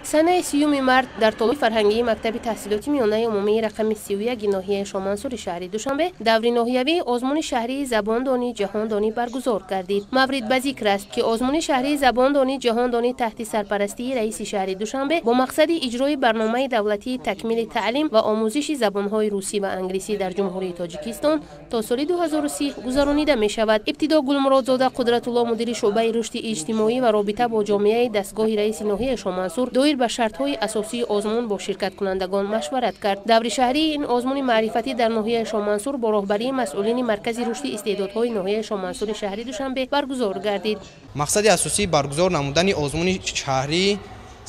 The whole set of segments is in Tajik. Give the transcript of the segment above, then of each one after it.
Санаи 30 март дар толори фарҳангии мактаби таҳсилоти миёнаи умумии рақами 31 ноҳияи Шомансури шаҳри Душанбе даври ноҳиявии озмуни шаҳрии забондонӣ ҷаҳондонӣ баргузор гардид. Маврид ба зикр аст, ки озмуни шаҳрии забондонӣ ҷаҳондонӣ таҳти сарпарастии раиси шаҳри Душанбе бо мақсади иҷрои барномаи давлатии такмили таълим ва омӯзиши забонҳои русӣ ва англисӣ дар Ҷумҳурии Тоҷикистон то соли 2030 гузаронида мешавад. Ибтидо Гулмуродзода Қудратулло, мудири шӯъбаи рушди иҷтимоӣ ва робита бо ҷомеаи дастгоҳи раиси ноҳияи Шомансур, доир ба шартҳои асосии озмун бо ширкаткунандагон машварат кард. Даври шаҳрии ин озмуни маърифатӣ дар ноҳияи Шомансур бо роҳбарии масъулини Маркази рушди истеъдодҳои ноҳияи Шомансури шаҳри Душанбе баргузор гардид. Мақсади асосии баргузор намудани озмуни шаҳрии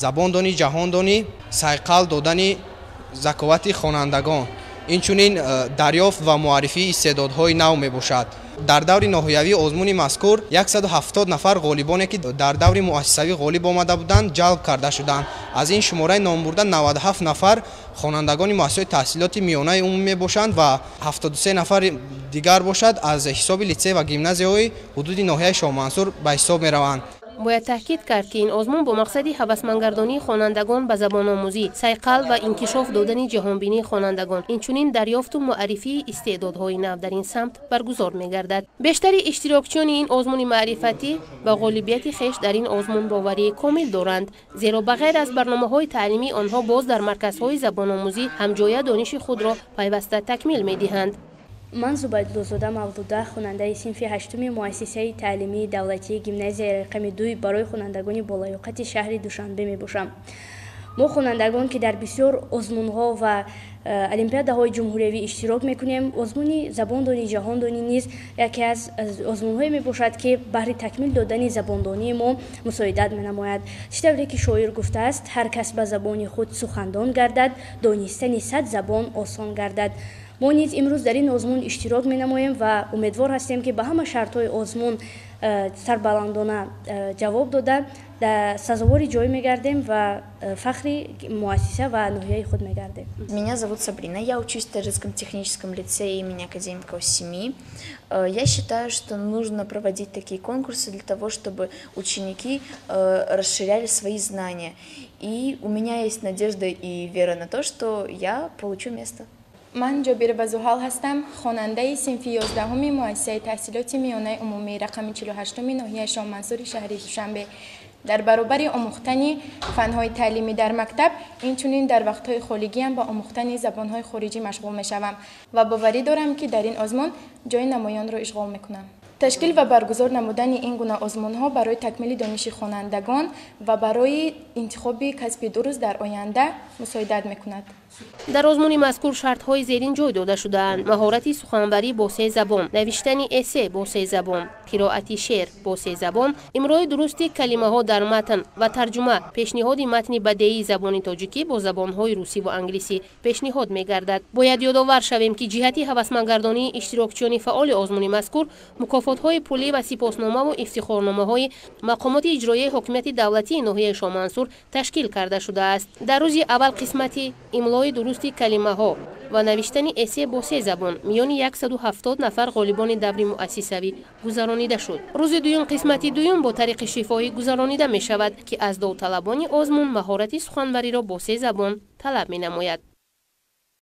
забондонӣ ҷаҳондонӣ сайқал додани заковати хонандагон, инчунин дарёфт ва муаррифии истеъдодҳои нав мебошад. Дар даври ноҳиявии озмуни мазкур 170 нафар ғолибоне, ки дар даври муассисавӣ ғолиб омада буданд, ҷалб карда шуданд. Аз ин шумораи номбурда 97 нафар хонандагони муассисаҳои таҳсилоти миёнаи умумӣ мебошанд ва 73 нафари дигар бошад аз ҳисоби литсей ва гимназияҳои ҳудуди ноҳияи Шоҳмансур ба ҳисоб мераванд. Бояд таъкид кард, ки ин озмун бо мақсади ҳавасмандгардонии хонандагон ба забономӯзӣ, сайқал ва инкишоф додани ҷаҳонбинии хонандагон, инчунин дарёфту муаррифии истеъдодҳои нав дар ин самт баргузор мегардад. Бештари иштирокчиёни ин озмуни маърифатӣ ба ғолибияти хеш дар ин озмун боварии комил доранд, зеро ба ғайр аз барномаҳои таълимӣ онҳо боз дар марказҳои забономӯзӣ ҳамҷоя дониши худро пайваста такмил медиҳанд. Ман Зубайдуллозода Мавлуда, хонандаи синфи ҳаштуми муассисаи таълимии давлатии гимназияи рақами 2 барои хонандагони болаёқати шаҳри Душанбе мебошам. Мо хонандагон, ки дар бисёр озмунҳо ва олимпиадаҳои ҷумҳуриявӣ иштирок мекунем, озмуни забондонӣ ҷаҳондонӣ низ яке аз озмунҳое мебошад, ки баҳри такмил додани забондонии мо мусоидат менамояд. Чӣ тавре ки шоир гуфтааст: «Ҳар кас ба забони худ сухандон гардад, донистани 100 забон осон гардад». Мо низ имрӯз дар ин озмун иштирок менамоем ва умедвор ҳастем, ки ба ҳама шартҳои озмун сарбаландона ҷавоб дода, сазовори ҷой мегардем ва фахри муассиса ва ноҳияи худ мегардем. Меня зовут Сабрина, я учусь в Таджикском техническом лицее имени академика Осими. Я считаю, что нужно проводить такие конкурсы для того, чтобы ученики расширяли свои знания. И у меня есть надежда и вера на то, что я получу место. Ман Ҷобирова Зуҳал ҳастам, хонандаи синфи 11-уми муассисаи таҳсилоти миёнаи умумии рақами 48-уми ноҳияи Шоҳмансури шаҳри Душанбе. Дар баробари омӯхтани фанҳои таълимӣ дар мактаб, инчунин дар вақтҳои холигиам ба омӯхтани забонҳои хориҷӣ машғул мешавам ва боварӣ дорам, ки дар ин озмун ҷои намоёнро ишғол мекунам. Ташкил ва баргузор намудани ин гуна озмунҳо барои такмили дониши хонандагон ва барои интихоби касби дуруст дар оянда мусоидат мекунад. Дар озмуни мазкур шартҳои зерин ҷой дода шудаанд: маҳорати суханварӣ бо се забон, навиштани эссе бо се забон, қироати шеър бо се забон, имлои дурусти калимаҳо дар матн ва тарҷума, пешниҳоди матни бадеии забони тоҷикӣ бо забонҳои русӣ ва англисӣ пешниҳод мегардад. Бояд ёдовар шавем, ки ҷиҳати ҳавасмандгардонии иштирокчиёни фаъоли озмуни мазкур мукофотҳои пулӣ ва сипосномаву ифтихорномаҳои мақомоти иҷроияи ҳокимияти давлатии ноҳияи Шоҳмансур ташкил карда шудааст. Дар рӯзи аввал қисмати имлои дурусти калимаҳо ва навиштани эссе бо се забон миёни 170 нафар ғолибони даври муассисавӣ гузаронида шуд. Рӯзи дуюм қисмати дуюм бо тариқи шифоҳӣ гузаронида мешавад, ки аз довталабони озмун маҳорати суханвариро бо се забон талаб менамояд.